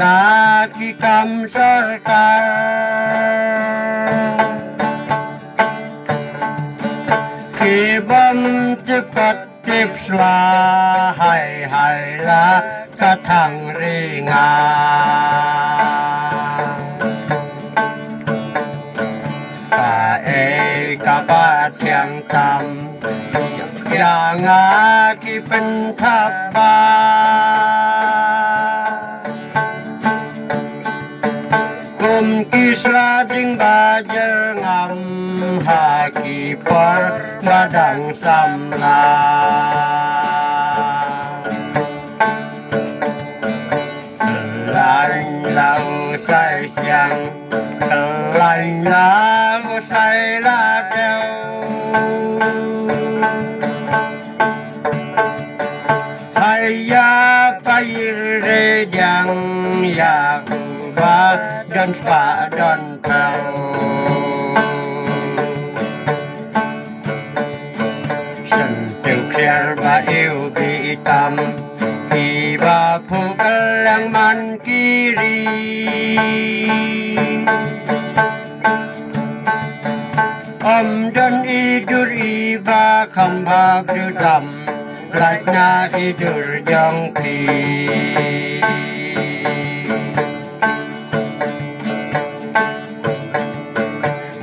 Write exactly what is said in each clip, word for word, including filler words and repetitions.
Ki kam sorkar ki bym tip kot tip sla, hai hai la ka thang ri nga. Kaei kaba thiang tam ïa nga ki pynthap ba kum ki sla ding ba jer ngam ha ki por ba dang samla. Lain lang sai siang, lain lang sai la deu. Haya payir re jang ya uba don spa don pau. Sen tiu kiar ba iu bi itam iba phu kalang man kiri. Om don idur iba kham bab du dam lait na idur jong phi.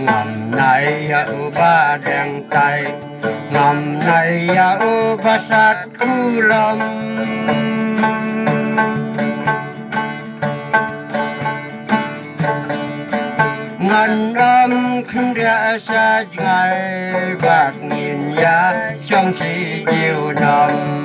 Ngam nai ya uba deng tai, ngam nai ya uba sat kulam. Ngan ram khyndiat sa jngai bad ngin ïa shong shi jiw nam.